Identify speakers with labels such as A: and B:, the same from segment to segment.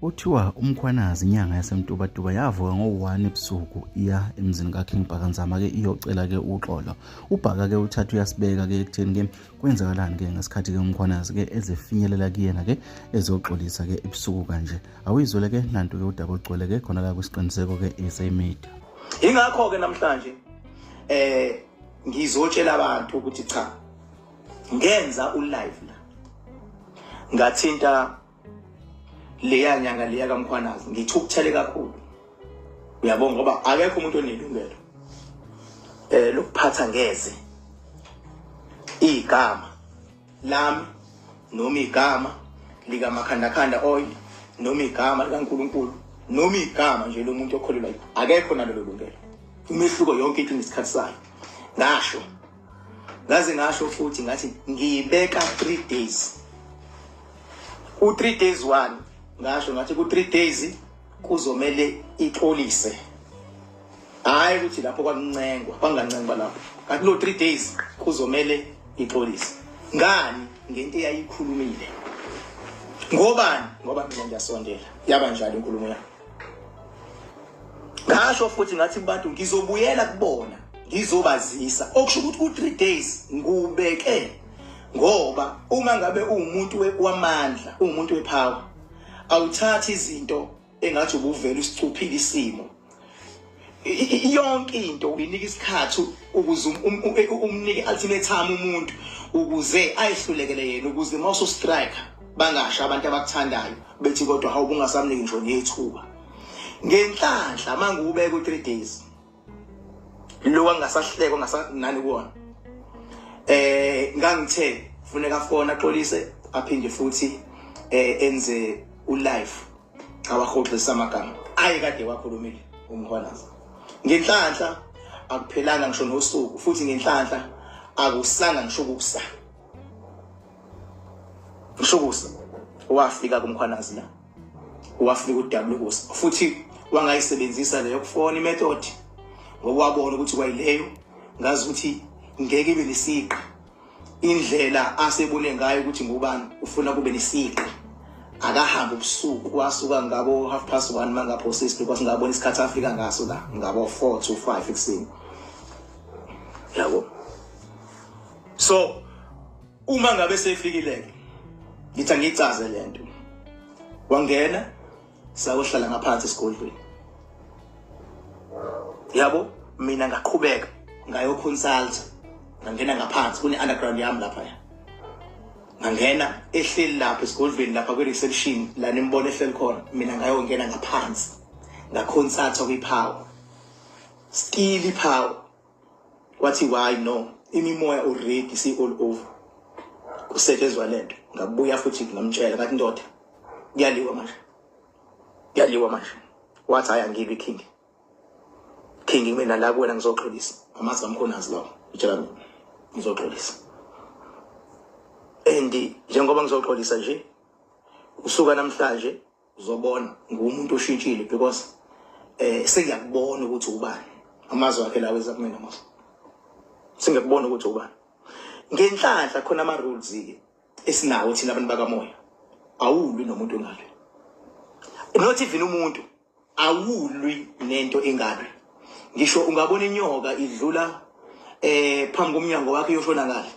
A: Kuthiwa uMkhwanazi inyanga yaseMtubatuba yavuka ngo-1 ebusuku iya emzini kaKing Bhaka Nzama-ke iyocela-ke uxolo. UBhaka-ke uthatha uyasibeka-ke ekutheni-ke kwenzakalani-ke ngesikhathi-ke uMkhwanazi-ke ezefinyelela kuyena-ke ezoxolisa-ke ebusuku kanje. Awuyizwele-ke nantu-ke udaba olugcwele-ke khona la kwisiqiniseko-ke SA Media.
B: Ingakho-ke namhlanje ngizotshela abantu ukuthi cha ngenza ulive la ngathinta leya nyanga leya kaMkhwanazi ngithukuthele kakhulu uyabonga ngoba akekho umuntu onelungelo lokuphatha ngeze igama lami noma igama likamakhandakhanda oil noma igama likaNkulunkulu noma igama nje lomuntu okholelwa akekho nalelo lungelo. Umehluko yonke into inesikhathi sayo. Ngasho ngaze ngasho futhi ngathi ngiyibeka 3 days ku 3 days 1 ngasho ngathi ku 3 days kuzomele ixolise hayi ukuthi lapho kwakuncengwa kwangancengwa lapho kanti lo 3 days kuzomele ixolise ngani ngento eyayikhulumile ngobani ngoba mina ngiyasondela yaba njalo inkulumo yami. Ngasho futhi ngathi kubantu ngizobuyela kubona ngizobazisa okusho ukuthi ku-3 days ngubeke ngoba uma ngabe uwumuntu wamandla uwumuntu wepower awuthathi izinto engathi ubuvela usicuphile isimo yonke into uyinika isikhathi ukuze umnike ultimatum umuntu ukuze ayihlulekele yena ukuze uma usu-striker bangasho abantu abakuthandayo bethi kodwa hawu bungasamniki ngisho nethuba. Ngenhlanhla mangiwubeka u-3 days lo angasahlekwa ngasanani kuwona ngangithe funeka afone axolise aphinde futhi enze ulive awahoxisa amagama aye kade wakhulumile uMkhwanazi. Ngenhlanhla akuphelanga ngisho nosuku futhi ngenhlanhla akusanga ngisho ukusa ngisho ukusa wafika kuMkhwanazi la wafika uDabulukusa futhi wangayisebenzisa leyo kufona imethod ngoba wabona ukuthi kwayileyo ngazi ukuthi ngeke ibe nesiqi indlela asebone ngayo ukuthi ngubani ufuna kube nesiqi akahambe ubusuku wasuka ngabo 1:30 mangapho sisi because ngabona isikhathi afika ngaso la ngabo 4 to 5 ekuseni yabo. So uma ngabe sefikile ke ngithi angiyicaze lento wangena sayohlala ngaphansi esigodlweni yabo mina ngaqhubeka ngayo consult ngangena ngaphansi kune underground yami lapha ya ngangena ehleli lapha esigodlweni lapha kwi reception la nimbona ehleli khona mina ngayongena ngaphansi ngaconsulta kwi power still power wathi why no imimoya already si all over kusetshenzwa lento ngabuya futhi ngamtshela ngathi ndoda kuyaliwa manje kuyaliwa manje wathi hayi angibi king king mina la kuwena ngizoxolisa amazi kaMkhonazi lawo ngitshela mina ngizoxolisa and njengoba ngizoxolisa nje usuka namhlanje uzobona ngumuntu oshintshile because sengiyakubona ukuthi ubani amazwi akhe lawo eza kumina mos sengiyakubona ukuthi ubani ngenhlanhla khona ama rules ke esinawo thina abantu bakamoya awulwi nomuntu ongalwi not even umuntu awulwi nento engalwi ngisho ungabona inyoka idlula phambi komnyango wakhe iyoshona ngale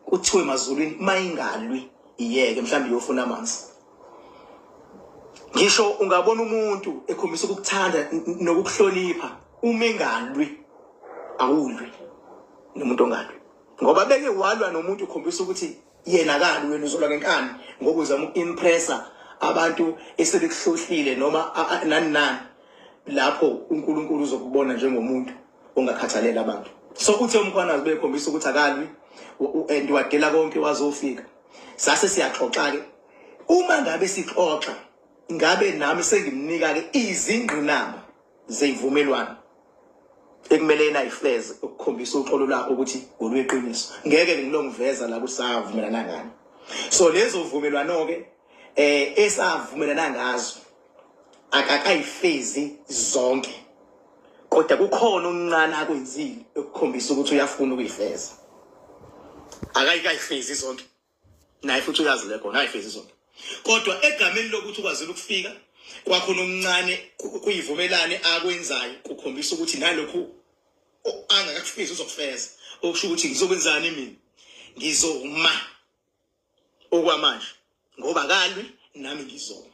B: kuthiwe emazulwini mayingalwi iyeke mhlawumbe iyofuna amanzi ngisho ungabona umuntu ekhombisa ukukuthanda nokukuhlonipha uma engalwi awulwi nomuntu ongalwi ngoba beke walwa nomuntu ukhombisa ukuthi yena akali wena uzolwa ngenkani ngoba uzama uku-impressa abantu esebekuhlohlile noma nani nani lapho uNkulunkulu uzokubona njengomuntu ongakhathalela abantu. So uthe uMkhwanazi bekhombisa ukuthi akalwi and wadela konke wazofika sase siyaxoxa ke uma ngabe sixoxa ngabe nami sengimnika ke izingqinamba zezivumelwano ekumele yena ayifeze ukukhombisa uxolo lwakhe ukuthi ngolweqiniso ngeke ngilongiveza la ukuthi savumelana ngani. So lezo vumelwano ke esavumelana ngazo akakayifezi zonke kodwa kukhona okuncane akwenzile ukukhombisa ukuthi uyafuna ukuyifeza akayikayifezi zonke naye futhi uyazi le khona ayifezi zonke kodwa egameni lokuthi ukwazile ukufika. Kwakhona omncane kuyivumelane akwenzayo kukhombisa ukuthi nalokhu angakakufezi uzokufeza. Okusho ukuthi ngizokwenzani mina? Ngizoma okwamanje ngoba kalwi nami ngizoma.